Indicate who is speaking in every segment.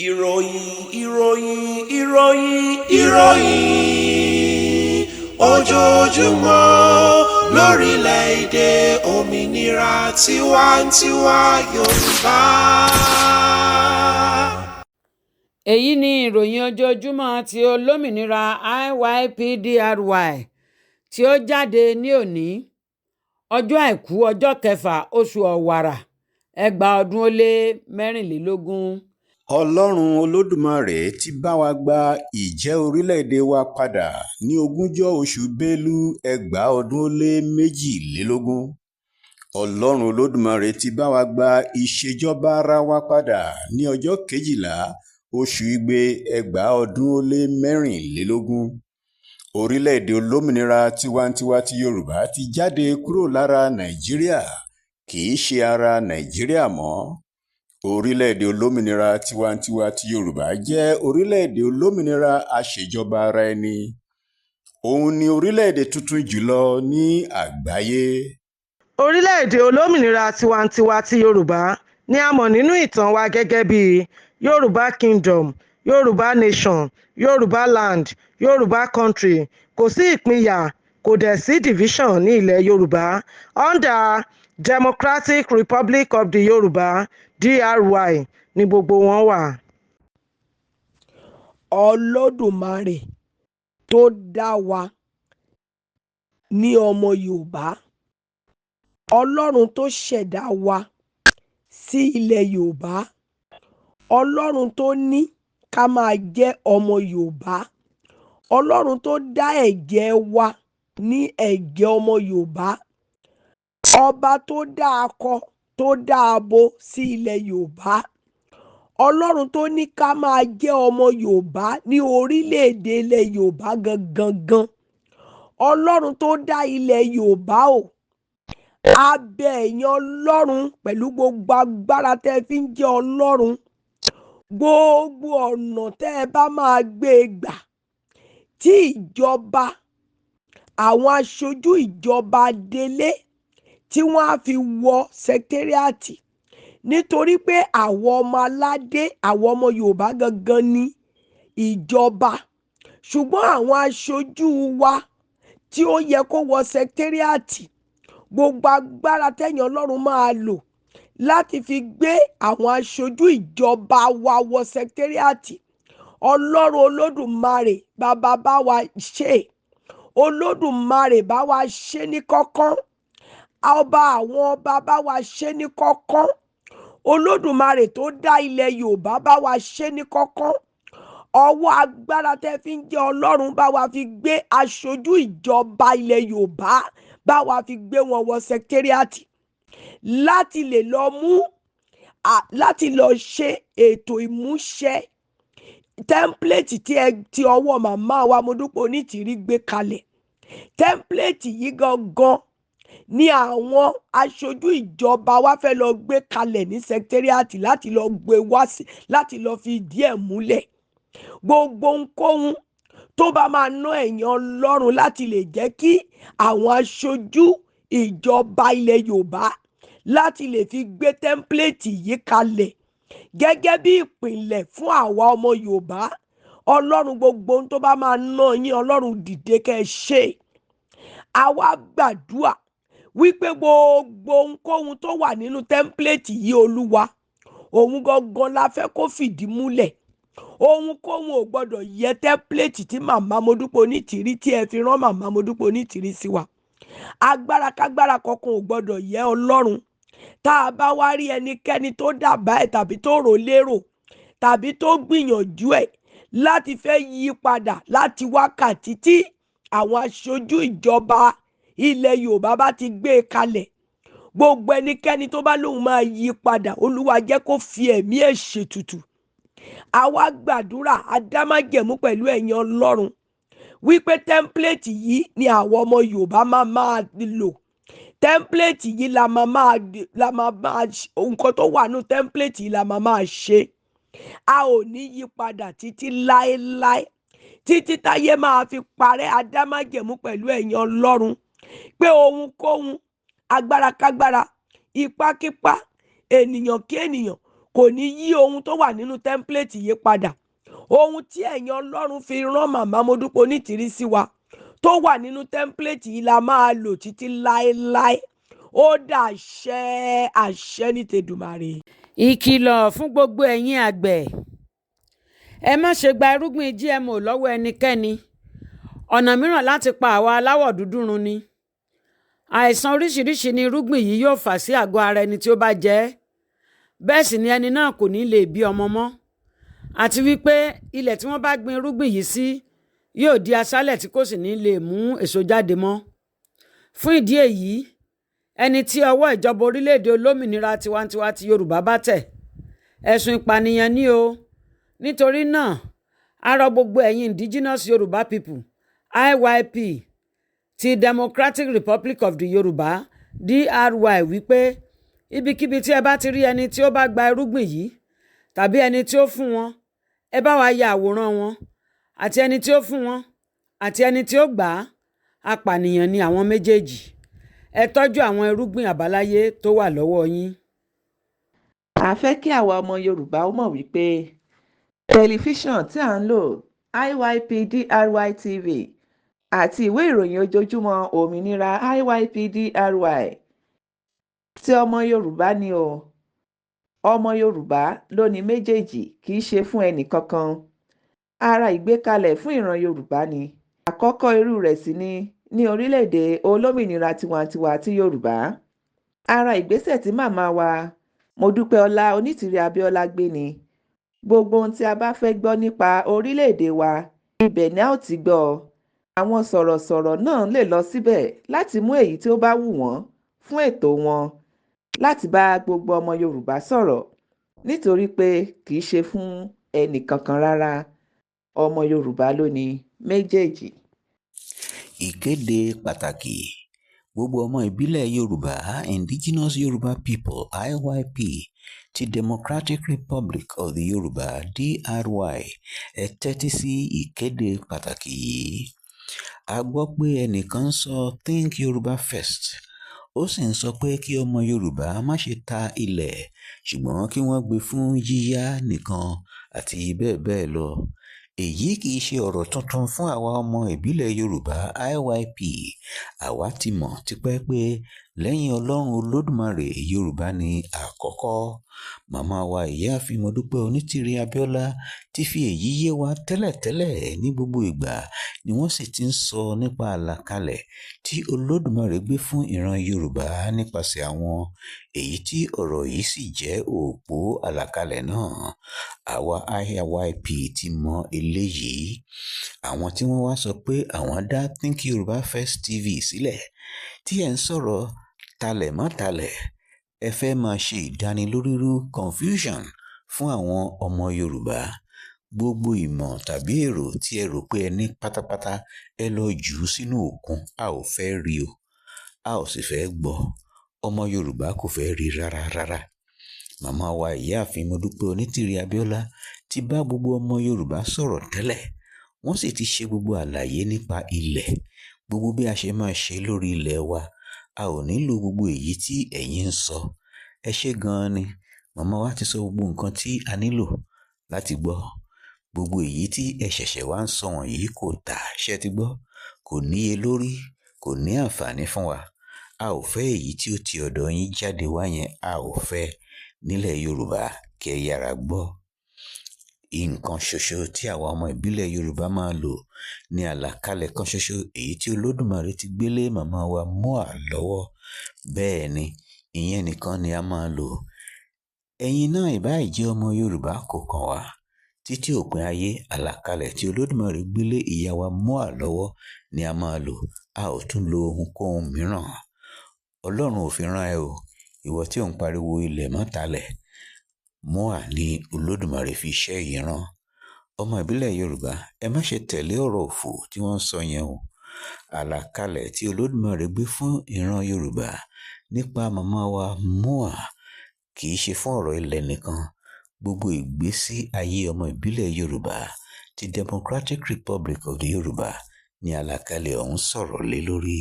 Speaker 1: Ìròyìn, ìròyìn, ìròyìn, ìròyìn ojoojúmọ́ lórílẹ̀‐èdè òmìnira tiwantiwa Yorùbá.
Speaker 2: Èyí ni ìròyìn ojoojúmọ́ ti olómìnira IYPDRY tí ó jáde ní òní, ọjọ́ Àìkú, ọjọ́ kẹfà oṣù Ọ̀wàrà 2024.
Speaker 3: Ọlọ́run Olódùmarè ti bá wa gba ìjẹ́ orílẹ̀-èdè wa padà ní ogúnjọ́ oṣù Bélú 2022. Ọlọ́run Olódùmarè ti bá wa gba ìṣèjọba ara wa padà ní ọjọ́ 12 oṣù Igbe 2024. Orílẹ̀-èdè olómìnira tiwantiwa ti Yorùbá ti jáde kúrò lára Nàìjíríà, kì í ṣe ara Nàìjíríà mọ́. Orílẹ̀-èdè olómìnira tiwantiwa ti Yorùbá jẹ́ orílẹ̀-èdè olómìnira aṣèjọba ara ẹni. Òun ni orílẹ̀-èdè tuntun jù lọ ní àgbáyé.
Speaker 4: Orílẹ̀-èdè olómìnira tiwantiwa ti Yorùbá ni a mọ̀ nínú ìtàn wa gẹ́gẹ́ bí Yorùbá Kingdom, Yorùbá Nation, Yorùbá Land, Yorùbá Country. Kò sí ìpínyà, kò dẹ̀ sí division ní ilẹ̀ Yorùbá under Democratic Republic of the Yorùbá, DRY, ní gbogbo wọn wà.
Speaker 5: Olódùmarè tó dá wa ní ọmọ Yorùbá, Ọlọ́run tó ṣẹ̀dá wa sí ilẹ̀ Yorùbá, Ọlọ́run tó ní ká máa jẹ́ ọmọ Yorùbá, Ọlọ́run tó dá ẹ̀jẹ̀ wa ní ẹ̀jẹ̀ ọmọ Yorùbá, ọba tó dá akọ tó dá abo sí ilẹ̀ Yorùbá, Ọlọ́run tó ní ká máa jẹ́ ọmọ Yorùbá ní orílẹ̀-èdè ilẹ̀ Yorùbá gangan gan, Ọlọ́run tó dá ilẹ̀ Yorùbá o, a bẹ̀ ẹ̀yin Ọlọ́run pẹ̀lú gbogbo agbára tẹ́ fi ń jẹ́ Ọlọ́run, gbogbo ọ̀nà tẹ́ ẹ bá máa gbé e gbà tí ìjọba, àwọn aṣojú ìjọba délé tí wọ́n á fi wọ sẹkẹ́ríàtì, nítorí pé àwọn ọmọ aládé, àwọn ọmọ Yorùbá gangan ní ìjọba, ṣùgbọ́n àwọn aṣojú wa tí ó yẹ kó wọ sẹkẹ́ríàtì, gbogbo agbára tẹ̀yìn Ọlọ́run máa lò láti fi gbé àwọn aṣojú ìjọba wa wọ sẹkẹ́ríàtì, Ọlọ́run Olódùmarè bàbá bá wa ṣe, Olódùmarè bá wa ṣe ní kọ́kán, ọba àwọn ọba bá wa ṣe ní kọ́kán, Olódùmarè tó dá ilẹ̀ Yorùbá bá wa ṣe ní kọ́kán, ọwọ́ agbára tẹ́ fi ń jẹ́ Ọlọ́run bá wa fi gbé aṣojú ìjọba ilẹ̀ Yorùbá, bá wa fi gbé wọn wọ sẹkẹ́ríàtì láti lè lọ mú, láti lọ ṣe ètò ìmúṣẹ tẹ́ḿpìlẹ̀tì tí ẹ ti ọwọ́ màmá wa Modúpẹ́ Onítìrí gbé kalẹ̀. Tẹ́ḿpìlẹ̀tì yìí gangan ni àwọn aṣojú ìjọba wa fẹ́ lọ gbé kalẹ̀ ní sẹkẹ́ríàtì láti lọ gbé wá sí, láti lọ fi ìdí ẹ̀ múlẹ̀. Gbogbo ohunkóhun tó bá máa ná ẹ̀yin Ọlọ́run láti lè jẹ́ kí àwọn aṣojú ìjọba ilẹ̀ Yorùbá láti lè fi gbé tẹ́ḿpìlẹ̀tì yìí kalẹ̀ gẹ́gẹ́ bí ìpìlẹ̀ fún àwa ọmọ Yorùbá, Ọlọ́run gbogbo ohun tó bá máa ná yín, Ọlọ́run dìde kẹ́ ẹ ṣe. Àwa gbàdúrà wípé gbogbo ohunkóhun tó wà nínú tẹ́ḿpìlẹ̀tì yìí, Olúwa, òun gangan la fẹ́ kó fìdí múlẹ̀. Ohunkóhun ò gbọ́dọ̀ yẹ tẹ́ḿpìlẹ̀tì tí màmá Modúpẹ́ Onítìrí tí ẹ fi rán màmá Modúpẹ́ Onítìrí sí wa. Agbára kágbára kankan ò gbọ́dọ̀ yẹ Ọlọ́run. Tá a bá wá rí ẹnikẹ́ni tó dábàá ẹ̀ tàbí tó rò lérò tàbí tó gbìyànjú ẹ̀ láti fẹ́ yí padà láti wákàtí tí àwọn aṣojú ìjọba ilẹ̀ Yorùbá bá ti gbé e kalẹ̀, gbogbo ẹnikẹ́ni tó bá lóun máa yí padà, Olúwa jẹ́ kó fi ẹ̀mí ẹ̀ ṣètùtù. Àwa gbàdúrà adámájẹ̀mú pẹ̀lú ẹ̀yin Ọlọ́run wípé tẹ́ḿpìlẹ̀tì yìí ni àwọn ọmọ Yorùbá máa máa lò. Tẹ́ḿpìlẹ̀tì yìí la máa máa, la máa máa, nǹkan tó wà nínú tẹ́ḿpìlẹ̀tì yìí la máa máa ṣe. A ò ní yí padà títí láéláé, títí táyé máa fi parẹ́. Adámájẹ̀mú pẹ̀lú ẹ̀yin Ọlọ́run pé ohunkóhun, agbára kágbára, ipákípá, ènìyàn kí ènìyàn Kò ní yí ohun tó wà nínú template yìí padà. Ohun tí ẹ̀yin Ọlọ́run fi rán Màmá Modúpẹ́ Onítìrí sí wa tó wà nínú template yìí la máa lò títí láéláé. Ó dàṣẹ, àṣẹ ní tèdùmàrè.
Speaker 2: Ìkìlọ̀ fún gbogbo ẹ̀yin àgbẹ̀: ẹ má ṣe gba irúgbìn GMO lọ́wọ́ ẹnikẹ́ni. Ọ̀nà mìíràn láti pa àwa aláwọ̀ dúdú run ni. Àìsàn oríṣiríṣi ni irúgbìn yìí yóò fà sí àgọ́ ara ẹni tí ó bá jẹ ẹ́. Bẹ́ẹ̀ sì ni ẹni náà kò ní lè bí ọmọ mọ́. Àti wípé ilẹ̀ tí wọ́n bá gbin irúgbìn yìí sí yóò di aṣálẹ̀ tí kò sì ní lè mú èso jáde mọ́. Fún ìdí èyí, ẹni tí ọwọ́ ìjọba orílẹ̀-èdè olómìnira tiwantiwa ti Yorùbá bá tẹ̀, ẹ̀sùn ìpànìyàn ni o. Nítorí náà, a rọ gbogbo ẹ̀yin Indigenous Yorùbá People, IYP, ti Democratic Republic of the Yorùbá, DRY, wípé ibikíbi tí ẹ bá ti rí ẹni tí ó bá gba irúgbìn yìí tàbí ẹni tí ó fún wọn, ẹ bá wa ya àwòrán wọn, àti ẹni tí ó fún wọn àti ẹni tí ó gbà á. Apànìyàn ni àwọn méjèèjì. Ẹ tọ́jú àwọn irúgbìn àbáláyé tó wà lọ́wọ́ yín.
Speaker 6: A fẹ́ kí àwa ọmọ Yorùbá ó mọ̀ wípé tẹlifíṣàn tí à ń lò, IYPDRY TV, àti ìwé ìròyìn ojoojúmọ́ Òmìnira IYPDRY, tí ọmọ Yorùbá ni o. Ọmọ Yorùbá ló ní méjèèjì, kì í ṣe fún ẹnì kankan. Ara ìgbékalẹ̀ fún ìran Yorùbá ni. Àkọ́kọ́ irú rẹ̀ sì ni ní orílẹ̀-èdè olómìnira tiwantiwa ti Yorùbá. Ara ìgbésẹ̀ tí màmá wa Modúpẹ́ọlá Onítìrí Abíọ́lá gbé ni. Gbogbo ohun tí a bá fẹ́ gbọ́ nípa orílẹ̀-èdè wa, ibẹ̀ ni a ó ti gbọ́ ọ. Àwọn sọ̀rọ̀sọ̀rọ̀ náà lè lọ síbẹ̀ láti mú èyí tí ó bá wù wọ́n fún ètò wọn láti bá gbogbo ọmọ Yorùbá sọ̀rọ̀, nítorí pé kì í ṣe fún ẹnì kankan rárá. Ọmọ Yorùbá ló ní méjèèjì.
Speaker 3: Ìkéde pàtàkì: Gbogbo ọmọ ìbílẹ̀ Yorùbá, Indigenous Yorùbá People, IYP, ti Democratic Republic of the Yorùbá, DRY, ẹ tẹ́tí sí ìkéde pàtàkì yìí. A gbọ́ pé ẹnìkan ń sọ Think Yorùbá First, ó sì ń sọ pé kí ọmọ Yorùbá má ṣe ta ilẹ̀, ṣùgbọ́n kí wọ́n gbé fún yíyá nìkan àti bẹ́ẹ̀ bẹ́ẹ̀ lọ. Èyí kì í ṣe ọ̀rọ̀ tuntun fún àwa ọmọ ìbílẹ̀ Yorùbá, IYP. Àwa ti mọ̀ tipẹ́ pé lẹ́yìn Ọlọ́run Olódùmarè, Yorùbá ní àkọ́kọ́. Màmá wa Ìyáàfin Modúpẹ́ Onítìrí Abíọ́lá ti fi èyí yé wa tẹ́lẹ̀tẹ́lẹ̀. Ní gbogbo ìgbà ni wọ́n sì ti ń sọ nípa àlàkalẹ̀ tí Olódùmarè gbé fún ìran Yorùbá nípasẹ̀ àwọn, èyí tí ọ̀rọ̀ yìí sì jẹ́ òpó àlàkalẹ̀ náà. Àwa IYP ti mọ eléyìí. Àwọn tí wọ́n wá sọ pé àwọn dá Think Yorùbá First TV sílẹ̀, tí ẹ̀ ń sọ̀rọ̀ talẹ̀ mọ́ talẹ̀, ẹ fẹ́ máa ṣe ìdánilórírú, confusion, fún àwọn ọmọ Yorùbá. Gbogbo ìmọ̀ tàbí èrò tí ẹ rò pé ẹ ní pátápátá, ẹ lọ jù ú sínú òkun. A ò fẹ́ rí o, a ò sì fẹ́ gbọ́. Ọmọ Yorùbá kò fẹ́ rí rárá rárá. Màmá wa Ìyáàfin Modúpẹ́ Onítìrí Abíọ́lá ti bá gbogbo ọmọ Yorùbá sọ̀rọ̀ tẹ́lẹ̀. Wọ́n sì ti ṣe gbogbo àlàyé nípa ilẹ̀, gbogbo bí a ṣe máa ṣe lórí ilẹ̀ wa. A ò nílò gbogbo èyí tí ẹ̀yin ń sọ. Ẹ ṣé gan-an ni. Màmá wa ti sọ gbogbo nǹkan tí a nílò láti gbọ́. Gbogbo èyí tí ẹ ṣẹ̀ṣẹ̀ wá ń sọ wọ̀nyí kò tà, ṣé ti gbọ́? Kò níye lórí, kò ní àǹfààní fún wa. A ò fẹ́ èyí tí ó ti ọ̀dọ̀ yín jáde wá yẹn, a ò fẹ́ nílẹ̀ Yorùbá. Kí ẹ yára gbọ́. Nǹkan ṣoṣo tí àwa ọmọ ìbílẹ̀ Yorùbá máa lò ní àlàkalẹ̀ kan ṣoṣo, èyí tí Olódùmarè ti gbé lé màmá wa Moa lọ́wọ́. Bẹ́ẹ̀ ni, ìyẹn nìkan ni a máa lò. Ẹ̀yin náà ìbáà jẹ́ ọmọ Yorùbá, kò kàn wá. Títí òpin ayé, àlàkalẹ̀ tí Olódùmarè gbé lé ìyá wa Moa lọ́wọ́ ni a máa lò. A ò tún lo ohunkóhun mìíràn. Ọlọ́run ò fi rán ẹ o. Ìwọ tí ò ń pariwo ilẹ̀ mọ́ talẹ̀. Moa ni Olódùmarè fi iṣẹ́ yìí rán. Ọmọ ìbílẹ̀ Yorùbá, ẹ má ṣe tẹ̀lé ọ̀rọ̀ òfò tí wọ́n ń sọ yẹn o. Àlàkalẹ̀ tí Olódùmarè gbé fún ìran Yorùbá nípa màmá wa Moa kì í ṣe fún ọ̀rọ̀ ilẹ̀ nìkan. Gbogbo ìgbésí ayé ọmọ ìbílẹ̀ Yorùbá ti Democratic Republic of the Yorùbá ní àlàkalẹ̀ ọ̀hún sọ̀rọ̀ lé lórí.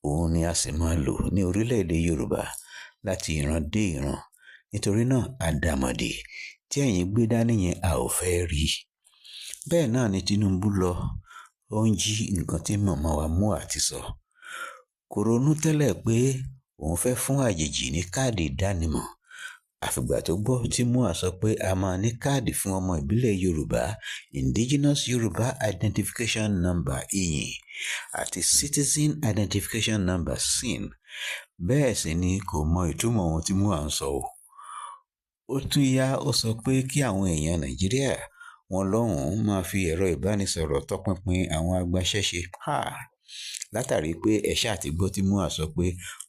Speaker 3: Òun ni a sì máa lò ní orílẹ̀-èdè Yorùbá láti ìran dé ìran. Nítorí náà, àdàmọ̀dì tí ẹ̀yin gbé dání yẹn, a ò fẹ́ rí i. Bẹ́ẹ̀ náà ni Tinubu lọ, ó ń jí nǹkan tí màmá wa MUA ti sọ. Kò ronú tẹ́lẹ̀ pé òun fẹ́ fún àjèjì ní káàdì ìdánimọ̀. Àfìgbà tó gbọ́ tí MUA sọ pé a máa ní káàdì fún ọmọ ìbílẹ̀ Yorùbá, Indigenous Yorùbá Identification Number IYIN àti Citizen Identification Number CIN. Bẹ́ẹ̀ sì ni kò mọ ìtumọ̀ ohun tí MUA ń sọ o. Ó tún yá, ó sọ pé kí àwọn èèyàn Nàìjíríà wọn lọ́hùn-ún máa fi ẹ̀rọ ìbánisọ̀rọ̀ tọpinpin àwọn agbaṣẹ́ṣe. Látàrí pé ẹ ṣáà ti gbọ́ tí MUA sọ pé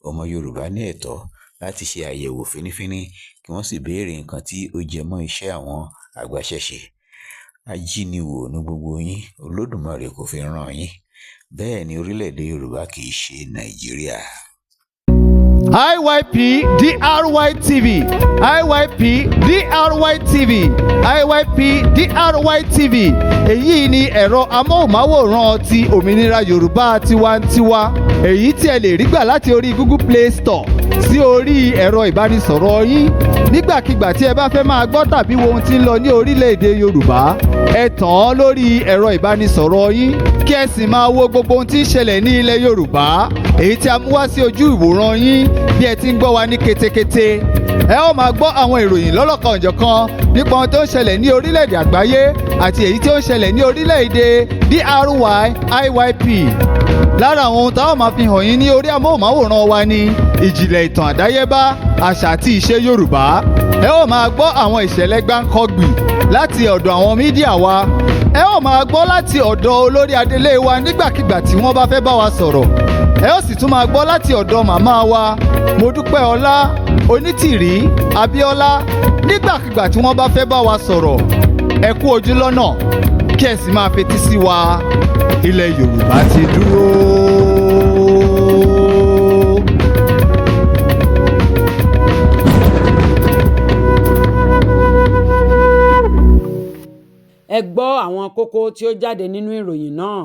Speaker 3: ọmọ Yorùbá ní ẹ̀tọ́ láti ṣe àyẹ̀wò fínífíní kí wọ́n sì béèrè nǹkan tí ó jẹ mọ́ iṣẹ́ àwọn agbaṣẹ́ṣe. Ajíniwò ní gbogbo yín, Olódùmarè kò fi rán yín. Bẹ́ẹ̀ ni orílẹ̀-èdè Yorùbá kì í ṣe Nàìjíríà.
Speaker 7: IYP DRY TV, IYP DRY TV, IYP DRY TV. Èyí ni ẹ̀rọ amóhùnmáwòrán ti òmìnira Yorùbá tiwantiwa, èyí tí ẹ lè rí gbà láti orí Google Play Store sí orí ẹ̀rọ ìbánisọ̀rọ̀ yín. Nígbàkigbà tí ẹ bá fẹ́ máa gbọ́ tàbí wo ohun tí ń lọ ní orílẹ̀-èdè Yorùbá, ẹ tàn án lórí ẹ̀rọ ìbánisọ̀rọ̀ yín kí ẹ sì máa wo gbogbo ohun tí ń ṣẹlẹ̀ ní ilẹ̀ Yorùbá, èyí tí a mú wá sí ojú ìwòran yín bí ẹ ti ń gbọ́ wa ní ketekete. Ẹ ó máa gbọ́ àwọn ìròyìn lọ́lọ́kan-ò-jọ̀kan nípa ohun tó ń ṣẹlẹ̀ ní orílẹ̀-èdè àgbáyé àti èyí tí ó ń ṣẹlẹ̀ ní orílẹ̀-èdè DRY IYP. Lára àwọn ohun táwọn máa fi hàn yín ní orí amóhùnmáwòrán wa ni ìjìnlẹ̀ ìtàn àdáyébá, àṣà àti ìṣe Yorùbá. Ẹ ó máa gbọ́ àwọn ìṣẹ̀lẹ̀ gbáǹkọ́gbì láti ọ̀dọ̀ àwọn mídíà wa. Ẹ ó máa gbọ́ láti ọ̀dọ̀ olórí adelé wa nígbàkigbà tí wọ́n bá fẹ́ bá wa sọ̀rọ̀. Ẹ ó sì tún máa gbọ́ láti ọ̀dọ̀ màmá wa Modúpẹ́ Ọlá Onítìrí Abíọ́lá nígbàkigbà tí wọ́n bá fẹ́ bá wa sọ̀rọ̀. Ẹ kú ojú lọ́nà kí ẹ sì máa fetí sí wa. Ilẹ̀ Yorùbá ti dúró.
Speaker 2: Ẹ gbọ́ àwọn kókó tí ó jáde nínú ìròyìn náà.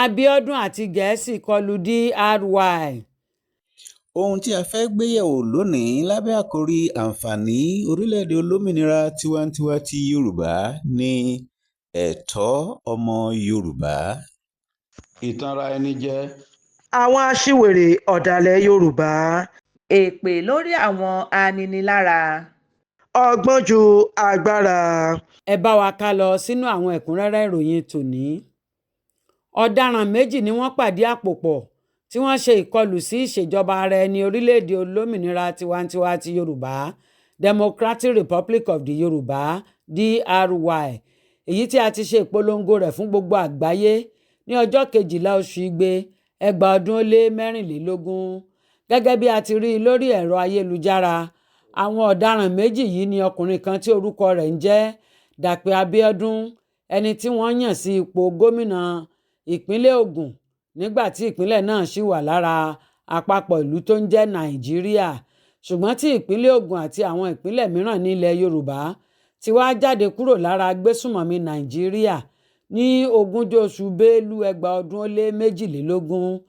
Speaker 2: Abíọ́dún àti Gẹ̀ẹ́sì kọlu DRY.
Speaker 3: Ohun tí a fẹ́ gbé yẹ̀wò lónìí lábẹ́ àkòrí àǹfààní orílẹ̀-èdè olómìnira tiwantiwa ti Yorùbá ní ẹ̀tọ́ ọmọ Yorùbá.
Speaker 8: Ìtanra ẹni jẹ.
Speaker 4: Àwọn aṣiwèrè ọ̀dàlẹ̀ Yorùbá.
Speaker 6: Èpè lórí àwọn aninilára.
Speaker 4: Ọgbọ́n ju agbára.
Speaker 2: Ẹ bá wa ká lọ sínú àwọn ẹ̀kúnrẹ́rẹ́ ìròyìn tòní. Ọ̀daràn méjì ni wọ́n pàdé àpò pọ̀ tí wọ́n ṣe ìkọlù sí ìṣèjọba ara ẹni orílẹ̀-èdè olómìnira tiwantiwa ti Yorùbá, Democratic Republic of the Yorùbá DRY, èyí tí a ti ṣe ìpolongo rẹ̀ fún gbogbo àgbáyé ní ọjọ́ 12 oṣù Igbe 2024. Gẹ́gẹ́ bí a ti rí i lórí ẹ̀rọ ayélujára, àwọn ọ̀daràn méjì yìí ni ọkùnrin kan tí orúkọ rẹ̀ ń jẹ́ Dàpọ̀ Abíọ́dún, ẹni tí wọ́n yàn sí ipò gómìnà ìpínlẹ̀ Ògùn nígbà tí ìpínlẹ̀ náà ṣì wà lára àpapọ̀ ìlú tó ń jẹ́ Nàìjíríà, ṣùgbọ́n tí ìpínlẹ̀ Ògùn àti àwọn ìpínlẹ̀ mìíràn ní ilẹ̀ Yorùbá ti wá jáde kúrò lára agbésùnmọ̀mí Nàìjíríà ní ogúnjọ́ oṣù Bélú 2022.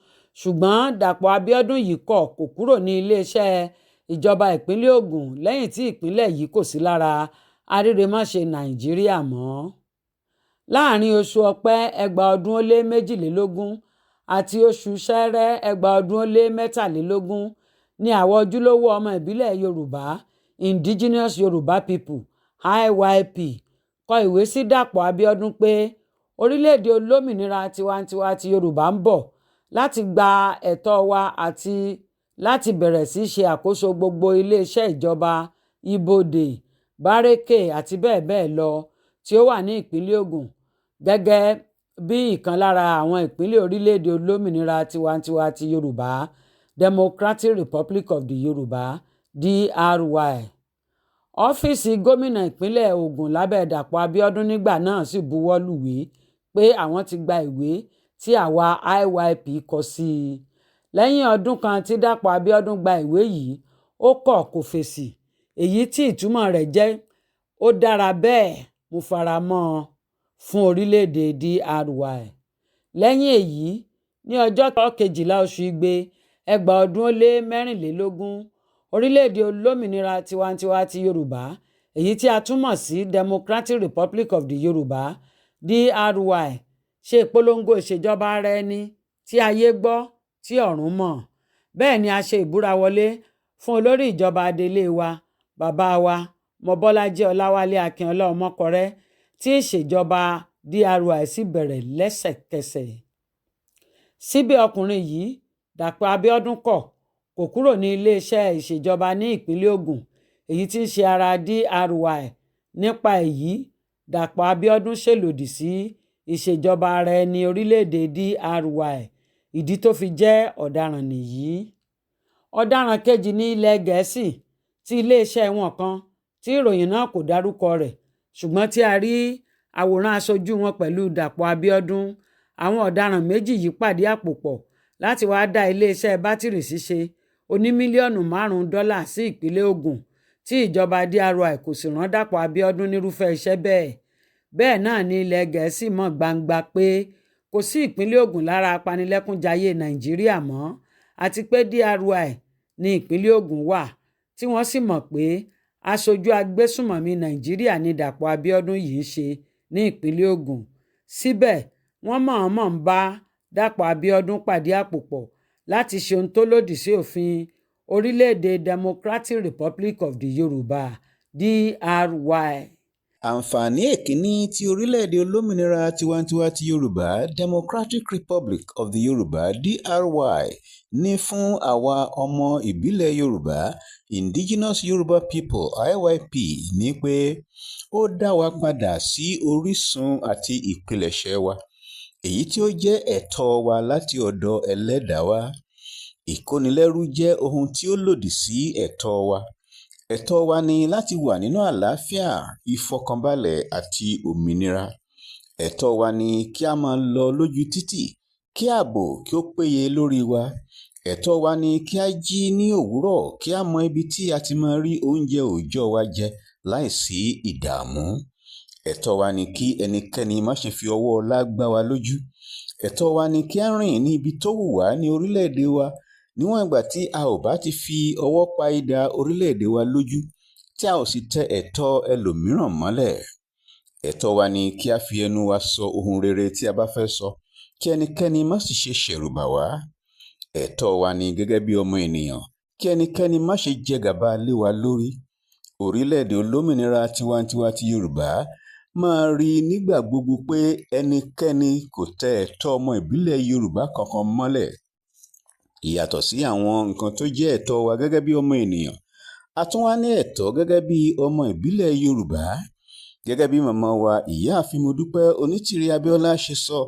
Speaker 2: Ṣùgbọ́n Dàpọ̀ Abíọ́dún yìí kọ̀, kò kúrò ní iléeṣẹ́ ìjọba ìpínlẹ̀ Ògùn lẹ́yìn tí ìpínlẹ̀ yìí kò sí lára àrírèmáṣe Nàìjíríà mọ́. Láàrin oṣù Ọ̀pẹ 2022 àti oṣù Ṣẹrẹ 2023 ni àwọn ojúlówó ọmọ ìbílẹ̀ Yorùbá, Indigenous Yorùbá People IYP, kọ ìwé sí Dàpọ̀ Abíọ́dún pé orílẹ̀-èdè olómìnira tiwantiwa ti Yorùbá ń bọ̀ láti gba ẹ̀tọ́ wa àti láti bẹ̀rẹ̀ sí í ṣe àkóso gbogbo iléeṣẹ́ ìjọba, ibodè, bárékè àti bẹ́ẹ̀ bẹ́ẹ̀ lọ tí ó wà ní ìpínlẹ̀ Ògùn gẹ́gẹ́ bí ìkan lára àwọn ìpínlẹ̀ orílẹ̀-èdè olómìnira tiwantiwa ti Yorùbá, Democratic Republic of the Yorùbá DRY. Ọ́fíìsì gómìnà ìpínlẹ̀ Ògùn lábẹ́ Dàpọ̀ Abíọ́dún nígbà náà sì buwọ́ lùwé pé àwọn ti gba ìwé tí àwa IYP kọ sí i. Lẹ́yìn ọdún kan tí Dàpọ̀ Abíọ́dún gba ìwé yìí, ó kọ̀, kò fèsì, èyí tí ìtumọ̀ rẹ̀ jẹ́ ó dára bẹ́ẹ̀, mo fara mọ́ ọn fún orílẹ̀-èdè DRY. Lẹ́yìn èyí, ní ọjọ́ 12 oṣù Igbe 2024, Orílẹ̀-èdè olómìnira tiwantiwa ti Yorùbá, èyí tí a tún mọ̀ sí Democratic Republic of the Yorùbá (DRY), ṣe ìpolongo ìṣèjọba ara ẹni tí ayé gbọ́ tí ọ̀run mọ̀. Bẹ́ẹ̀ ni a ṣe ìbúra wọlé fún olórí ìjọba adelé wa, bàbá wa Mobọ́lájí Ọláwálé Akínọlá Ọmọkọrẹ́, tí ìṣèjọba DRY sì bẹ̀rẹ̀ lẹ́sẹ̀kẹsẹ̀. Síbẹ̀ ọkùnrin yìí, Dàpọ̀ Abíọ́dún, kọ̀, kò kúrò ní iléeṣẹ́ ìṣèjọba ní ìpínlẹ̀ Ògùn, èyí tí í ṣe ara DRY. Nípa èyí, Dàpọ̀ Abíọ́dún ṣèlòdì sí ìṣèjọba ara ẹni orílẹ̀-èdè DRY. Ìdí tó fi jẹ́ ọ̀daràn nìyí. Ọ̀daràn kejì ní ilẹ̀ Gẹ̀ẹ́sì tí iléeṣẹ́ wọn kan tí ìròyìn náà kò dárúkọ rẹ̀, ṣùgbọ́n tí a rí àwòrán aṣojú wọn pẹ̀lú Dàpọ̀ Abíọ́dún. Àwọn ọ̀daràn méjì yìí pàdé àpò pọ̀ láti wáá dá iléeṣẹ́ bátìrì ṣíṣe oní mílíọ̀nù márùn-ún dọ́là sí ìpínlẹ̀ Ògùn, tí ìjọba DRY kò sì rán Dàpọ̀ Abíọ́dún nírúfẹ́ iṣẹ́ bẹ́ẹ̀. Bẹ́ẹ̀ náà ní ilẹ̀ Gẹ̀ẹ́sì mọ̀ gbangba pé kò sí ìpínlẹ̀ Ògùn lára apanilẹ́kúnjayé Nàìjíríà mọ́, àti pé DRY ní ìpínlẹ̀ Ògùn wà, tí wọ́n sì mọ̀ pé aṣojú agbésùnmọ̀mí Nàìjíríà ní Dàpọ̀ Abíọ́dún yìí ń ṣe ní ìpínlẹ̀ Ògùn. Síbẹ̀, wọ́n mọ̀ọ́mọ̀ ń bá Dàpọ̀ Abíọ́dún pàdé àpò pọ̀ láti ṣe ohun tó lòdì sí òfin orílẹ̀-èdè Democratic Republic of the Yorùbá (DRY).
Speaker 3: Àǹfààní èkínní tí orílẹ̀-èdè olómìnira tiwantiwa ti Yorùbá Democratic Republic of the Yorùbá (DRY) ní fún àwa ọmọ ìbílẹ̀ Yorùbá Indigenous Yoruba People (IYP) ni pé ó dá wa padà sí orísun àti ìpilẹ̀ṣẹ̀ wa, èyí tí ó jẹ́ ẹ̀tọ́ wa láti ọ̀dọ̀ Ẹlẹ́dàá wá. Ìkónilẹ́rú jẹ́ ohun tí ó lòdì sí ẹ̀tọ́ wa. Ẹ̀tọ́ wa ni láti wà nínú àlàáfíà, ìfọ̀kànbalẹ̀ àti òmìnira. Ẹ̀tọ́ wa ni kí a máa lọ lójú títì kí ààbò kí ó péye lórí wa. Ẹ̀tọ́ wa ni kí á jí ní òwúrọ̀ kí á mọ ibi tí a ti máa rí oúnjẹ òòjọ́ wa jẹ láìsí ìdààmú. Ẹ̀tọ́ wa ni kí ẹnikẹ́ni má ṣe fi ọwọ́ ọlá gbá wa lójú. Ẹ̀tọ́ wa ni kí á rìn ní ibi tó wù wá ní orílẹ̀-èdè wa níwọ̀n ìgbà tí a ò bá ti fi ọwọ́ pa idà orílẹ̀-èdè wa lójú, tí a ò sì tẹ ẹ̀tọ́ ẹlòmíràn mọ́lẹ̀. Ẹ̀tọ́ wa ni kí á fi ẹnu wa sọ ohun rere tí a bá fẹ́ sọ, kí ẹnikẹ́ni má sì ṣe ṣẹ̀rùbà wá. Ẹ̀tọ́ wa ni gẹ́gẹ́ bí ọmọ ènìyàn kí ẹnikẹ́ni má ṣe jẹ gàba lé wa lórí. Orílẹ̀-èdè olómìnira tiwantiwa ti Yorùbá máa rí nígbà gbogbo pé ẹnikẹ́ni kò tẹ ẹ̀tọ́ ọmọ ìbílẹ̀ Yorùbá kankan mọ́lẹ̀. Ìyàtọ̀ sí àwọn nǹkan tó jẹ́ ẹ̀tọ́ wa gẹ́gẹ́ bí ọmọ ènìyàn, a tún wá ní ẹ̀tọ́ gẹ́gẹ́ bí ọmọ ìbílẹ̀ Yorùbá. Gẹ́gẹ́ bí màmá wa Ìyáàfin Modúpẹ́ Onítìrí Abíọ́lá ṣe sọ,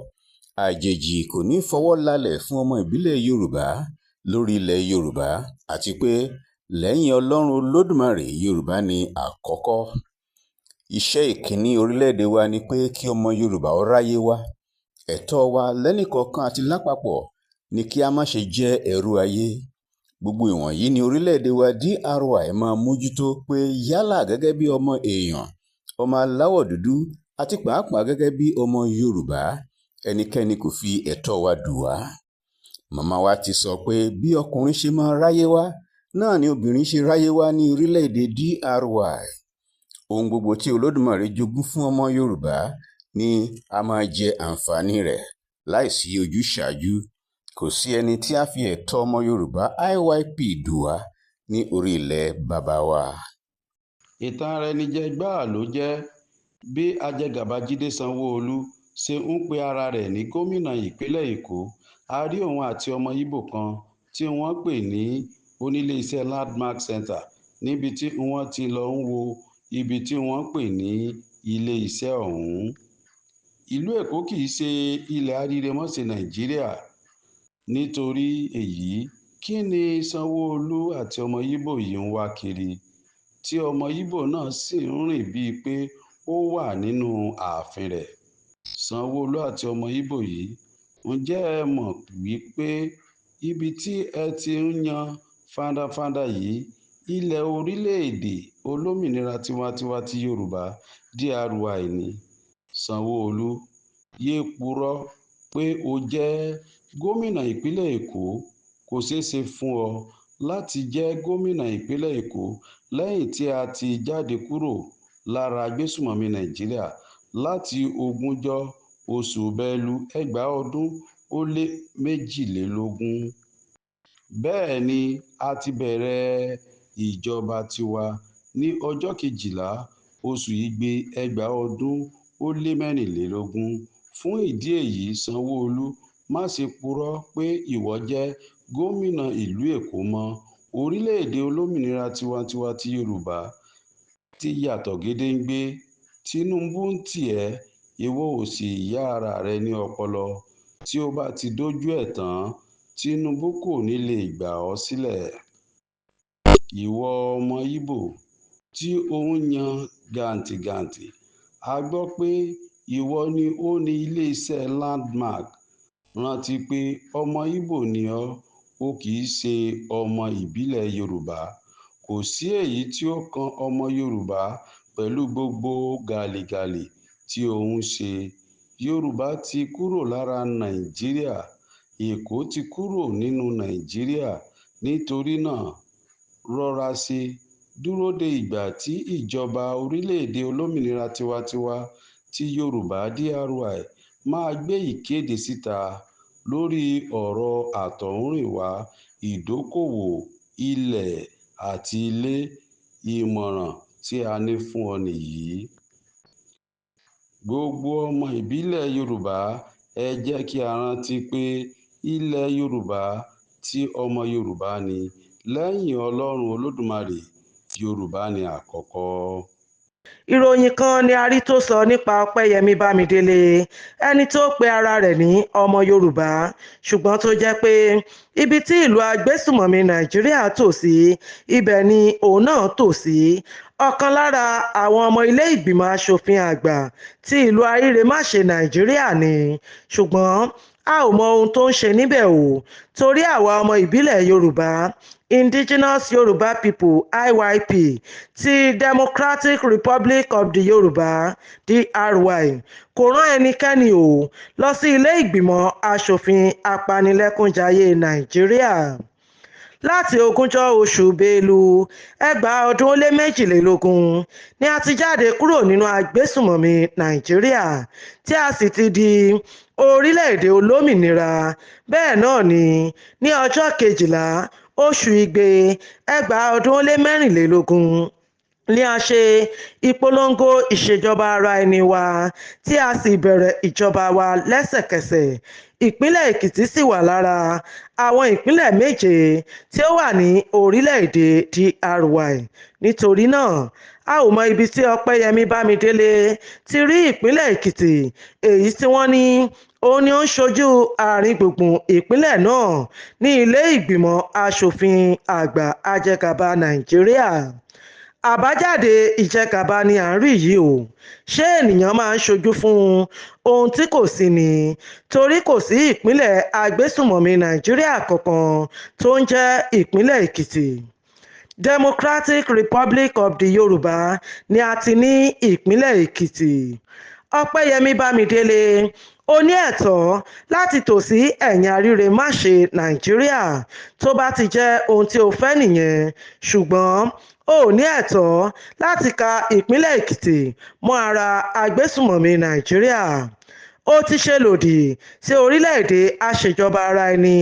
Speaker 3: àjèjì kò ní fọwọ́ lalẹ̀ fún ọmọ ìbílẹ̀ Yorùbá lórí ilẹ̀ Yorùbá, àti pé lẹ́yìn Ọlọ́run Olódùmarè, Yorùbá ní àkọ́kọ́. Iṣẹ́ ìkíní orílẹ̀-èdè wa ni pé kí ọmọ Yorùbá ó ráyé wá. Ẹ̀tọ́ wa lẹ́nìkọ̀ọ̀kan àti lápapọ̀ ni kí a má ṣe jẹ́ ẹrú ayé. Gbogbo ìwọ̀nyí ni orílẹ̀-èdè wa DRY máa mójútó pé yálà gẹ́gẹ́ bí ọmọ èèyàn, ọmọ aláwọ̀ dúdú àti pàápàá gẹ́gẹ́ bí ọmọ Yorùbá, ẹnikẹ́ni kò fi ẹ̀tọ́ wa dù wá. Màmá wa ti sọ pé bí ọkùnrin ṣe máa ráyé wá náà ni obìnrin ṣe ráyé wá ní orílẹ̀-èdè DRY. Ohun gbogbo tí Olódùmarè jogún fún ọmọ Yorùbá ni a máa jẹ àǹfààní rẹ̀ láìsí ojúsàájú. Kò sí ẹni tí á fi ẹ̀tọ́ ọmọ Yorùbá IYP dù wá ní orí ilẹ̀ baba wa.
Speaker 8: Ìtàn ara ẹni jẹ gbáà ló jẹ́ bí ajẹgàba Jíde Sanwó-Olú ṣe ń pe ara rẹ̀ ní gómìnà ìpínlẹ̀ Èkó. A rí òun àti ọmọ Ibo kan tí wọ́n pè ní oníléeṣẹ́ Landmark Centre níbi tí wọ́n ti lọ ń wo ibi tí wọ́n pè ní iléeṣẹ́ ọ̀hún. Ìlú Èkó kì í ṣe ilẹ̀ aríremọ́ṣẹ́ Nàìjíríà. Nítorí èyí, kín ni Sanwó-Olú àti ọmọ Ibo yìí ń wá kiri, tí ọmọ Ibo náà sì ń rìn bíi pé ó wà nínú ààfin rẹ̀? Sanwó-Olú àti ọmọ Ibo yìí, ǹjẹ́ ẹ mọ̀ wípé ibi tí ẹ ti ń yan fandafanda yìí, ilẹ̀ orílẹ̀-èdè olómìnira tiwantiwa ti Yorùbá DRY ni? Sanwó-Olú, yéé purọ́ pé ó jẹ́ gómìnà ìpínlẹ̀ Èkó, kò ṣeé ṣe fún ọ láti jẹ́ gómìnà ìpínlẹ̀ Èkó lẹ́yìn tí a ti jáde kúrò lára agbésùmọ̀mí Nàìjíríà láti ogúnjọ́ oṣù Bélú 2022. Bẹ́ẹ̀ ni a ti bẹ̀rẹ̀ ìjọba tiwa ní ọjọ́ 12 oṣù Igbe 2024. Fún ìdí èyí, Sanwó-Olú, má ṣe purọ́ pé ìwọ jẹ́ gómìnà ìlú Èkó mọ́. Orílẹ̀-èdè olómìnira tiwantiwa ti Yorùbá ti yàtọ̀ gedegbe. Tinubu ń tì ẹ́, ìwọ ò sì yá ara rẹ ní ọpọlọ. Tí ó bá ti dójú ẹ̀ tán, Tinubu kò ní lè gbà ọ́ sílẹ̀. Ìwọ ọmọ Ìbò tí ò ń yan gàǹtìgàǹtì, a gbọ́ pé ìwọ ni ó ní iléeṣẹ́ Landmark. Rántí pé ọmọ Ìbò ni ọ́, o kì í ṣe ọmọ ìbílẹ̀ Yorùbá. Kò sí èyí tí ó kan ọmọ Yorùbá pẹ̀lú gbogbo gàlégàlé tí ò ń ṣe. Yorùbá ti kúrò lára Nàìjíríà, Èkó ti kúrò nínú Nàìjíríà. Nítorí náà, rọra ṣe, dúró de ìgbà tí ìjọba orílẹ̀-èdè olómìnira tiwantiwa ti Yorùbá DRY máa gbé ìkéde síta lórí ọ̀rọ̀ àtọ̀húnrìnwá, ìdókòwò, ilẹ̀ àti ilé. Ìmọ̀ràn tí a ní fún ọ nìyí. Gbogbo ọmọ ìbílẹ̀ Yorùbá, ẹ jẹ́ kí a rántí pé ilẹ̀ Yorùbá tí ọmọ Yorùbá ní lẹ́yìn Ọlọ́run Olódùmarè, Yorùbá ní àkọ́kọ́.
Speaker 4: Ìròyìn kan ni a rí tó sọ nípa Ọpẹ́yẹmí Bámidélé, ẹni tó pe ara rẹ̀ ní ọmọ Yorùbá ṣùgbọ́n tó jẹ́ pé ibi tí ìlú agbésùmọ̀mí Nàìjíríà tò sí, ibẹ̀ ni òun náà tò sí. Ọ̀kan lára àwọn ọmọ ilé ìgbìmọ̀ asòfin àgbà ti ìlú àìrèmáṣe Nàìjíríà ni, ṣùgbọ́n a ò mọ ohun tó ń ṣe níbẹ̀ o, torí àwa ọmọ ìbílẹ̀ Yorùbá, Indigenous Yoruba People IYP ti Democratic Republic of the Yorùbá DRY, kò rán ẹnikẹ́ni o lọ sí ilé ìgbìmọ̀ asòfin apanilẹ́kúnjayé Nàìjíríà. Láti ogúnjọ́ oṣù Bélú 2022 ni a ti jáde kúrò nínú agbésùmọ̀mí Nàìjíríà tí a sì ti di orílẹ̀-èdè olómìnira. Bẹ́ẹ̀ náà ni ní ọjọ́ 12 oṣù Igbe 2024 ni a ṣe ìpolongo ìṣèjọba ara ẹni wa tí a sì bẹ̀rẹ̀ ìjọba wa lẹ́sẹ̀kẹsẹ̀. Ìpínlẹ̀ Èkìtì sì wà lára àwọn ìpínlẹ̀ méje tí ó wà ní orílẹ̀-èdè DRY. Nítorí náà, a ò mọ ibi tí Ọpẹ́yẹmí Bámidélé ti rí ìpínlẹ̀ Èkìtì èyí tí wọ́n ní òun ni ó ń ṣojú àárín gbùngbùn ìpínlẹ̀ náà ní ilé ìgbìmọ̀ asòfin àgbà ajẹgàba Nàìjíríà. Àbájáde ìjẹgàba ni à ń rí yìí o. Ṣé ènìyàn máa ń ṣojú fún ohun tí kò sí ni? Torí kò sí ìpínlẹ̀ agbésùmọ̀mí Nàìjíríà kankan tó ń jẹ́ ìpínlẹ̀ Èkìtì. Democratic Republic of the Yorùbá ni a ti ní ìpínlẹ̀ Èkìtì. Ọpẹ́yẹmí Bámidélé, ó ní ẹ̀tọ́ láti tò sí ẹ̀yìn àrírèmáṣe Nàìjíríà tó bá ti jẹ́ ohun tí o fẹ́ nìyẹn, ṣùgbọ́n o ò ní ẹ̀tọ́ láti ka ìpínlẹ̀ Èkìtì mọ́ ara agbésùmọ̀mí Nàìjíríà. Ó ti ṣe lòdì sí orílẹ̀-èdè aṣèjọba ara ẹni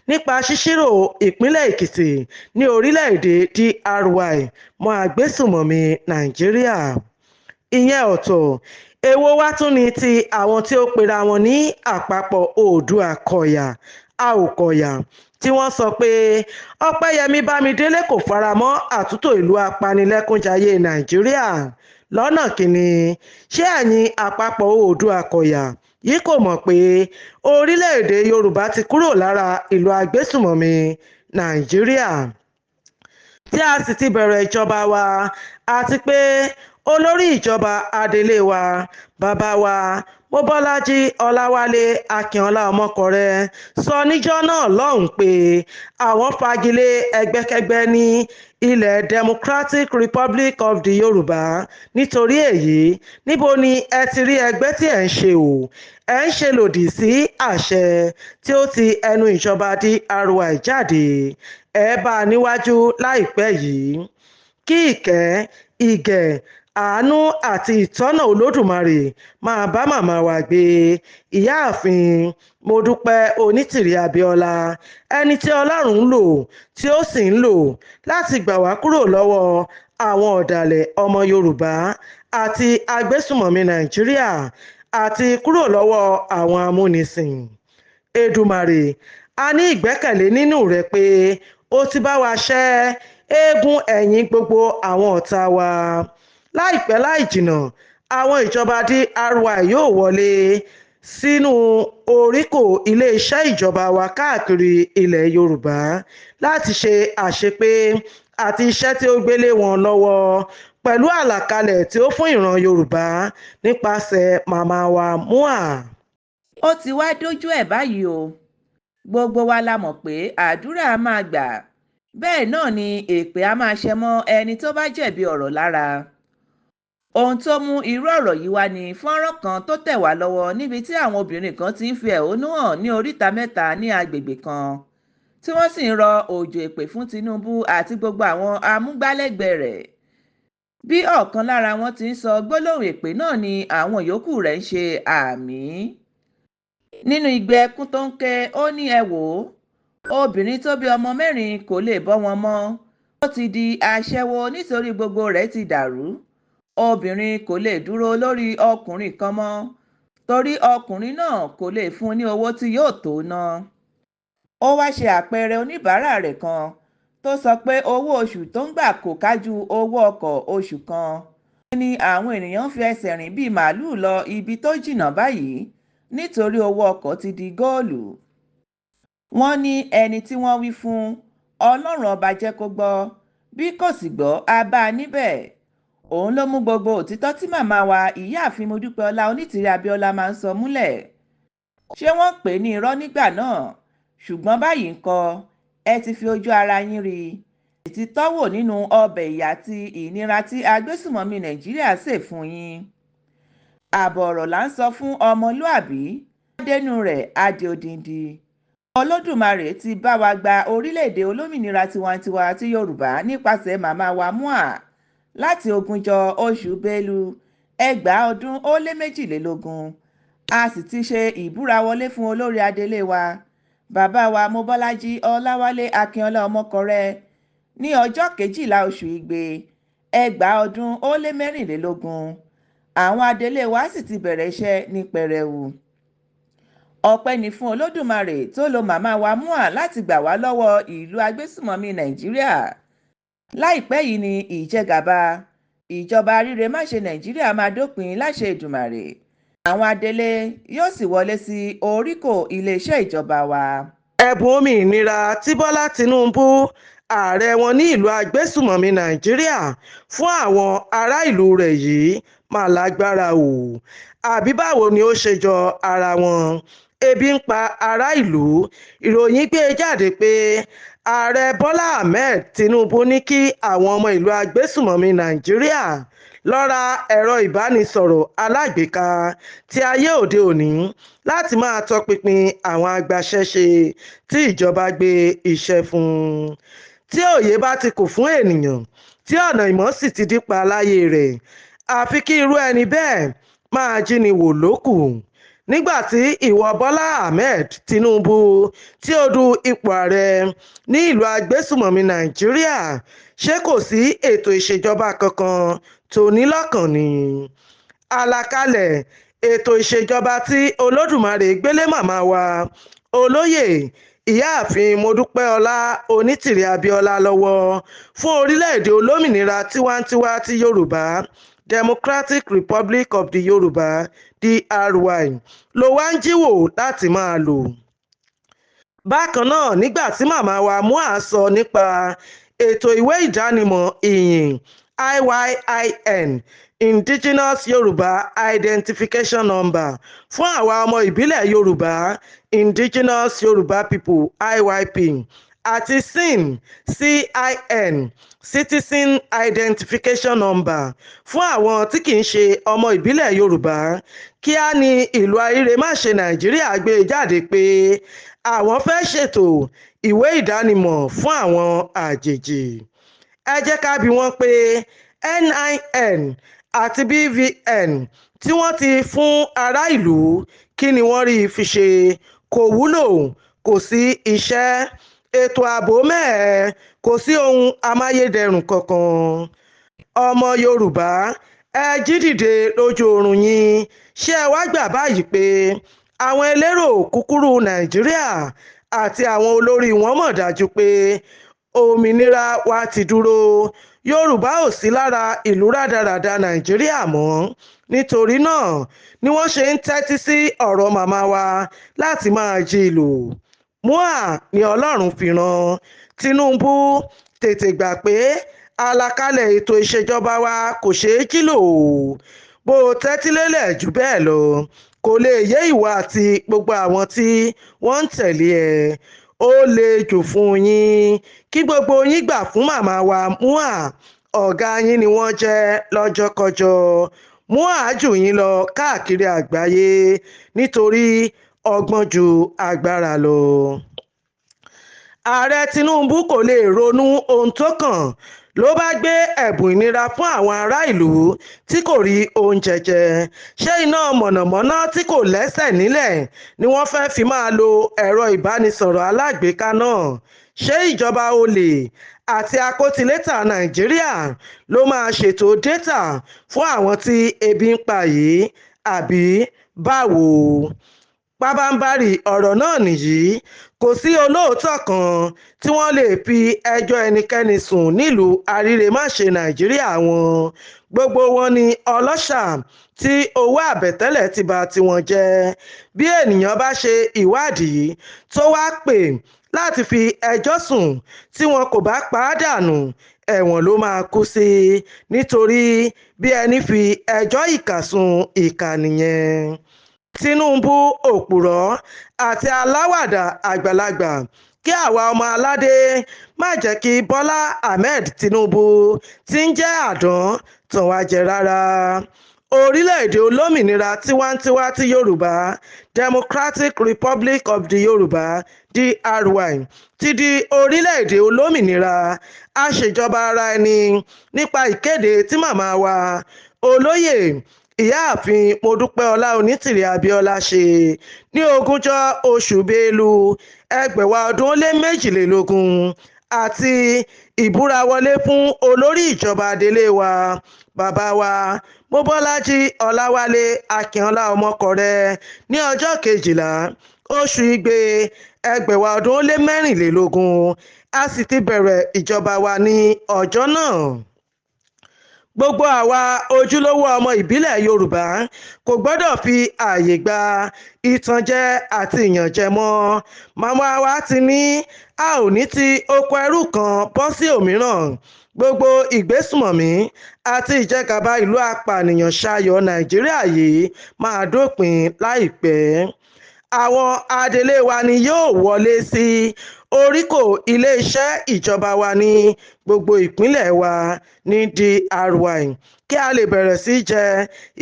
Speaker 4: nípa ṣíṣírò ìpínlẹ̀ Èkìtì ní orílẹ̀-èdè DRY mọ́ agbésùmọ̀mí Nàìjíríà. Ìyẹn ọ̀tọ̀, èwo wá tún ní ti àwọn tí ó pera wọn ní àpapọ̀ Oòduà kọ̀yà a ò kọ̀yà tí wọ́n sọ pé Ọpẹ́yẹmí Bámidélé kò fara mọ́ àtúntò ìlú apanilẹ́kúnjayé Nàìjíríà lọ́nà kínní. Ṣé ẹ̀yin àpapọ̀ Oòduà kọ̀yà yìí kò mọ̀ pé orílẹ̀-èdè Yorùbá ti kúrò lára ìlú agbésùmọ̀mí Nàìjíríà tí a sì ti bẹ̀rẹ̀ ìjọba wa, àti pé Olórí ìjọba adelé wa, bàbá wa Mobọ́lájí Ọláwálé Akínọlá Ọmọkọrẹ sọ níjọ́ náà lọ́hùn-ún pé àwọn fagi lé ẹgbẹ́kẹ́gbẹ́ ní ilẹ̀ Democratic Republic of the Yorùbá. Nítorí èyí, níbo ni ẹ ti rí ẹgbẹ́ tí ẹ̀ ń ṣe o? Ẹ̀ ń ṣe lòdì sí àṣẹ tí ó ti ẹnu ìjọba DRY jáde. Ẹ bá a níwájú láìpẹ́ yìí. Kí ìkẹ́, ìgẹ̀, àánú àti ìtọ́nà Olódùmarè máa bá màmá wa gbé, Ìyáàfin Mọ́dúpẹ́ Onítìrí Abíọ́lá, ẹni tí Ọlọ́run ń lò tí ó sì ń lò láti gbà wá kúrò lọ́wọ́ àwọn ọ̀dàlẹ̀ ọmọ Yorùbá àti agbésùmọ̀mí Nàìjíríà àti kúrò lọ́wọ́ àwọn amúnisìn. Èdùmàrè, a ní ìgbẹ́kẹ̀lé nínú rẹ pé o ti bá wa ṣẹ́ eegun ẹ̀yìn gbogbo àwọn ọ̀tá wa. Láìpẹ́ láì jìnnà, àwọn ìjọba DRY yóò wọlé sínú oríkò iléeṣẹ́ ìjọba wa káàkiri ilẹ̀ Yorùbá láti ṣe àṣepé àti iṣẹ́ tí ó gbé lé wọn lọ́wọ́ pẹ̀lú àlàkalẹ̀ tí ó fún ìran Yorùbá nípasẹ̀ màmá wa MOA.
Speaker 6: Ó ti wáá dójú ẹ̀ báyìí o. Gbogbo wa la mọ̀ pé àdúrà á máa gbà, bẹ́ẹ̀ náà ni èpè á máa ṣe mọ́ ẹni tó bá jẹ̀bi ọ̀rọ̀ lára. Ohun tó mú irú ọ̀rọ̀ yìí wá ní fọ́nrán kan tó tẹ̀ wá lọ́wọ́ níbi tí àwọn obìnrin kan ti ń fi ẹ̀hónú hàn ní oríta mẹ́ta ní agbègbè kan, tí wọ́n sì ń rọ òjò èpè fún Tinubu àti gbogbo àwọn amúgbálẹ́gbẹ̀ẹ́ rẹ̀. Bí ọ̀kan lára wọn ti ń sọ gbólóhùn èpè náà ni àwọn yòókù rẹ̀ ń ṣe àmín. Nínú igbe ẹkún tó ń ké, ó ní ẹ wò ó, obìnrin tó bí ọmọ mẹ́rin kò lè bọ́ wọn mọ́, ó ti di aṣẹ́wó nítorí gbogbo rẹ̀ ti dàrú. Obìnrin kò lè dúró lórí ọkùnrin kan mọ́ torí ọkùnrin náà kò lè fún un ní owó tí yóò tó ná. Ó wáá ṣe àpẹẹrẹ oníbàárà rẹ̀ kan tó sọ pé owó oṣù tó ń gbà kò kájú owó ọkọ̀ oṣù kan. Ó ní àwọn èèyàn ń fi ẹsẹ̀ rìn bíi màálùú lọ ibi tó jìnnà báyìí nítorí owó ọkọ̀ ti di góòlù. Wọ́n ní ẹni tí wọ́n wí fún, Ọlọ́run ọba jẹ́ kó gbọ́, bí kò sì gbọ́, á bá a níbẹ̀. Òun ló mú gbogbo òtítọ́ tí màmá wa Ìyáàfin Mọ́dúpẹ́ọlá Onítìrí Abíọ́lá máa ń sọ múlẹ̀. Ṣé wọ́n pè é ní irọ́ nígbà náà? Ṣùgbọ́n báyìí ńkọ́, ẹ ti fi ojú ara yín rí i. Ẹ sì ti tọ́wò nínú ọbẹ̀ ìyà àti ìnira tí agbésùmọ̀mí Nàìjíríà sè fún yín. Ààbọ̀ ọ̀rọ̀ là ń sọ fún ọmọlúàbí, bó dénú rẹ̀ á di odindi. Olódùmarè ti bá wa gba orílẹ̀-èdè olómìnira tiwa-n-tiwa ti Yorùbá nípasẹ̀ màmá wa MOA láti ogúnjọ́ oṣù Bélú ẹgbàá ọdún ó lé méjìlélógún. A sì ti ṣe ìbúra wọlé fún olórí adelé wa, bàbá wa Mobọ́lájí Ọláwálé Akínọlá Ọmọkọrẹ ní ọjọ́ kejìlá oṣù Igbe ẹgbàá ọdún ó lé mẹ́rìnlélógún. Àwọn adelé wa sì ti bẹ̀rẹ̀ iṣẹ́ ní pẹrẹu. Ọpẹ́ ní fún Olódùmarè tó lo màmá wa MOA láti gbà wá lọ́wọ́ ìlú agbésùmọ̀mí Nàìjíríà. Láìpẹ́ yìí ní ìjẹgàba ìjọba àrírémáṣe Nàìjíríà máa dópin láṣẹ Èdùmàrè. Àwọn adelé yóò sì wọlé sí oríkò iléeṣẹ́ ìjọba wa.
Speaker 4: Ẹ̀bùn òmìnira tí Bọ́lá Tínúbù, ààrẹ wọn ní ìlú agbésùmọ̀mí Nàìjíríà, fún àwọn ará ìlú rẹ̀ yìí mà lágbára o. Àbí báwo ni ó ṣe jọ ara wọn? Ebi ń pa ará ìlú. Ìròyìn gbé e jáde pé Ààrẹ Bọ́lá Ahmed Tinubu ní kí àwọn ọmọ ìlú agbésùmọ̀mí Nàìjíríà lọ ra ẹ̀rọ ìbánisọ̀rọ̀ alágbèéká ti ayé òde òní láti máa tọpinpin àwọn agbaṣẹ́ṣe tí ìjọba gbé iṣẹ́ fún. Tí òye bá ti kù fún ènìyàn, tí ọ̀nà ìmọ̀ sì ti dí pa láyé rẹ̀, àfi kí irú ẹni bẹ́ẹ̀ máa jíni wò ló kù. Nígbà tí ìwọ Bọ́lá Ahmed Tinubu tí ó du ipò ààrẹ ní ìlú agbésùmọ̀mí Nàìjíríà, ṣé kò sí ètò ìṣèjọba kankan tó ní lọ́kàn ni? Àlàkalẹ̀ ètò ìṣèjọba tí Olódùmarè gbé lé màmá wa, Olóyè Ìyáàfin Mọ́dúpẹ́ọlá Onítìrí Abíọ́lá lọ́wọ́ fún orílẹ̀-èdè olómìnira tiwa-n-tiwa ti Yorùbá, Democratic Republic of the Yorùbá DRY, ló wá ń jí wò láti máa lò. Bákan náà, nígbà tí màmá wa MOA sọ nípa ètò ìwé ìdánimọ̀ ìyìn IYIN Indigenous Yorùbá Identification Number, fún àwa ọmọ ìbílẹ̀ Yorùbá, Indigenous Yorùbá People, IYP, àti CIN, CIN, Citizen Identification Number, fún àwọn tí kì í ṣe ọmọ ìbílẹ̀ Yorùbá. Kíá ni ìlú àìrèmáṣe Nàìjíríà gbé e jáde pé àwọn fẹ́ẹ́ ṣètò ìwé ìdánimọ̀ fún àwọn àjèjì. Ẹ jẹ́ ká bi wọ́n pé NIN àti BVN tí wọ́n ti fún ará ìlú, kí ni wọ́n rí fi ṣe? Kò wúlò, kò sí iṣẹ́, ètò ààbò mẹ́hẹ, kò sí ohun amáyédẹrùn kankan. Ọmọ Yorùbá, ẹ jí dìde lójú oorun yín. Ṣé ẹ wàá gbà báyìí pé àwọn elérò kúkúrú Nàìjíríà àti àwọn olórí wọn mọ̀ dájú pé òmìnira wa ti dúró? Yorùbá ò sí lára ìlú rádaràda Nàìjíríà mọ́. Nítorí náà ni wọ́n ṣe ń tẹ́tí sí ọ̀rọ̀ màmá wa láti máa jí i lò. Mua ni Ọlọ́run fi rán Tinubu. Tètè gbà pé àlàkalẹ̀ ètò ìṣèjọba wa kò ṣeé jí lò. Bó o tẹ́tí lélẹ̀ jù bẹ́ẹ̀ lọ, kò lè yé ìwọ àti gbogbo àwọn tí wọ́n ń tẹ̀lé ẹ. Ó le jù fún yín kí gbogbo yín gbà fún màmá wa mua. Ọ̀gá yín ni wọ́n jẹ́ lọ́jọ́kọ́jọ́. Mua jù yín lọ káàkiri àgbáyé nítorí ọgbọ́n ju agbára lọ. Ààrẹ Tinubu kò lè ronú ohun tó kàn ló bá gbé ẹ̀bùn ìnira fún àwọn ará ìlú tí kò rí oúnjẹ jẹ. Ṣé iná mọ̀nàmọ́ná tí kò lẹ́sẹ̀ nílẹ̀ ni wọ́n fẹ́ẹ́ fi máa lo ẹ̀rọ ìbánisọ̀rọ̀ alágbèéká náà? Ṣé ìjọba olè àti akótilétà Nàìjíríà ló máa ṣètò dátà fún àwọn tí ebi ń pa yìí, àbí báwo? Pabambarì ọ̀rọ̀ náà nìyí: kò sí olóòótọ́ kan tí wọ́n lè fi ẹjọ́ ẹnikẹ́ni sùn nílùú àrírèmáṣe Nàìjíríà wọn. Gbogbo wọn ní ọlọ́ṣà tí owó àbẹ̀tẹ́lẹ̀ ti bà tiwọn jẹ́. Bí ènìyàn bá ṣe ìwádìí tó wàá pè láti fi ẹjọ́ sùn, tí wọn kò bá pa á dànù, ẹ̀wọ̀n ló máa kú sí, nítorí bí ẹní fi ẹjọ́ ìkà sun ìkà nìyẹn. Tinubu, òpùrọ́ àti aláwàdà àgbàlagbà. Kí àwa ọmọ aládé má jẹ́ kí Bọ́lá Ahmed Tinubu tí ń jẹ́ àdán tàn wá jẹ rárá. Orílẹ̀-èdè olómìnira tiwantiwa ti Yorùbá, Democratic Republic of the Yorùbá, DRY, ti di orílẹ̀-èdè olómìnira àṣejọba ara ẹni nípa ìkéde tí màmá wa, Olóyè Ìyáàfin Mọ́dúpẹ́ọlá Onítìrí Abíọ́lá, ṣe ní ogúnjọ́ oṣù Bélú 2022, àti ìbúrawọlé fún olórí ìjọba adelé wa, bàbá wa Mobọ́lájí Ọláwálé Akínọlá Ọmọkọrẹ, ní ọjọ́ 12 oṣù Igbe 2024. A sì ti bẹ̀rẹ̀ ìjọba wa ní ọjọ́ náà. Gbogbo àwa ojúlówó ọmọ ìbílẹ̀ Yorùbá kò gbọ́dọ̀ fi ààyè gba ìtànjẹ àti ìyànjẹ mọ́. Màmá wa ti ní a ò ní ti oko ẹrú kan bọ́ sí òmíràn. Gbogbo ìgbésùnmọ̀mí àti ìjẹgàba ìlú apànìyàn ṣayọ̀ Nàìjíríà yìí máa dópin láìpẹ́. Àwọn adelé wa ni yóò wọlé sí oríkò iléeṣẹ́ ìjọba wa ní gbogbo ìpínlẹ̀ wa ní DRY, kí a lè bẹ̀rẹ̀ sí í jẹ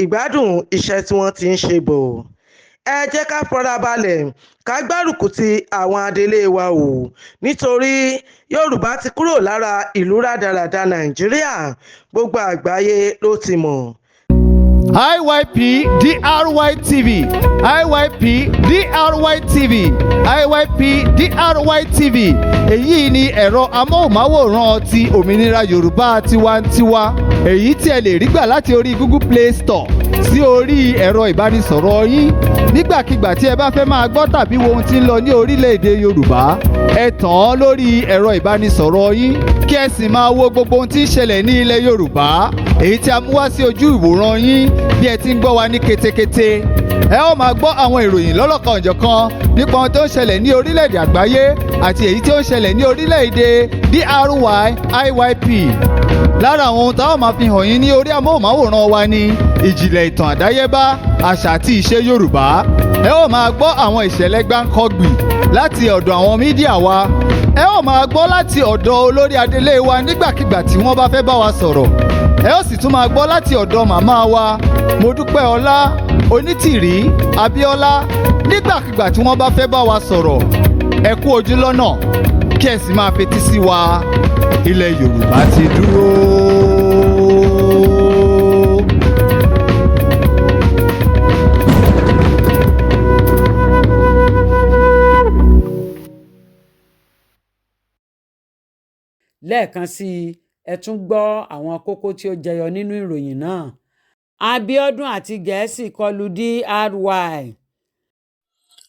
Speaker 4: ìgbádùn iṣẹ́ tí wọ́n ti ń ṣe bọ̀. Ẹ jẹ́ ká fara balẹ̀, ká gbárùkù ti àwọn adelé wa o, nítorí Yorùbá ti kúrò lára ìlú rádaràda Nàìjíríà. Gbogbo àgbáyé ló ti mọ̀.
Speaker 7: IYP DRY TV, IYP DRY TV, IYP DRY TV. Èyí ni ẹ̀rọ amóhùnmáwòrán ti òmìnira Yorùbá tiwantiwa, èyí tí ẹ lè rí gbà láti orí Google Play Store sí orí ẹ̀rọ ìbánisọ̀rọ̀ yín. Nígbàkigbà tí ẹ bá fẹ́ máa gbọ́ tàbí wo ohun tí ń lọ ní orílẹ̀-èdè Yorùbá, ẹ tàn án lórí ẹ̀rọ ìbánisọ̀rọ̀ yín, kí ẹ sì máa wo gbogbo ohun tí ń ṣẹlẹ̀ ní ilẹ̀ Yorùbá, èyí tí a mú wá sí ojú ìwòran yín bí ẹ ti ń gbọ́ wa ní ketekete. Ẹ ó máa gbọ́ àwọn ìròyìn lọ́lọ́kan-ò-jọ̀kan nípa ohun tó ń ṣẹlẹ̀ ní orílẹ̀-èdè àgbáyé àti èyí tí ó ń ṣẹlẹ̀ ní orílẹ̀-èdè DRY IYP. Lára àwọn ohun tá a máa fi hàn yín ní orí amóhùnmáwòrán wa ni ìjìnlẹ̀ ìtàn àdáyébá, àṣà àti ìṣe Yorùbá. Ẹ ó máa gbọ́ àwọn ìṣẹ̀lẹ̀ gbáǹkọ́gbì láti ọ̀dọ̀ àwọn mídíà wa. Ẹ ó máa gbọ́ láti ọ̀dọ̀ olórí adelé wa nígbàkigbà tí wọ́n bá fẹ́ bá wa sọ̀rọ̀. Ẹ ó sì tún máa gbọ́ láti ọ̀dọ̀ màmá wa Modúpẹ́ Ọlá Onítìrí Abíọ́lá nígbàkigbà tí wọ́n bá fẹ́ bá wa sọ̀rọ̀. Ẹ kú ojú lọ́nà kí ẹ sì máa fetí sí wa. Ilẹ̀ Yorùbá ti dúró.
Speaker 2: Lẹ́ẹ̀kan sí i, ẹ tún gbọ́ àwọn kókó tí ó jẹyọ nínú ìròyìn náà. Abiodun àti Gẹ̀ẹ́sì kọlu DRY.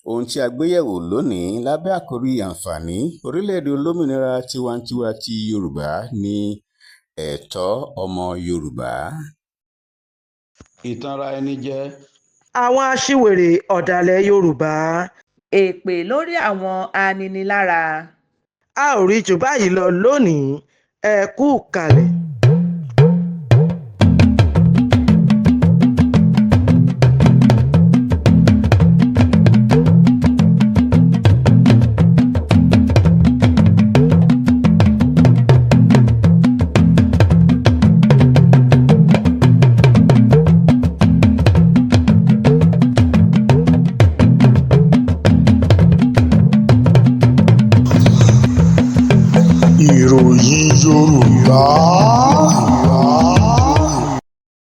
Speaker 3: Ohun tí a gbé yẹ̀wò lónìí lábẹ́ àkòrí àǹfààní orílẹ̀-èdè olómìnira tiwa-n-tiwa ti Yorùbá ní ẹ̀tọ́ ọmọ Yorùbá.
Speaker 8: Ìtanra ẹni jẹ.
Speaker 4: Àwọn aṣiwèrè ọ̀dàlẹ̀ Yorùbá.
Speaker 6: Èpè lórí àwọn aninilára.
Speaker 4: A ò rí jù báyìí lọ lónìí, ẹ kú ìkàlẹ̀.
Speaker 9: Ìròyìn Yorùbá.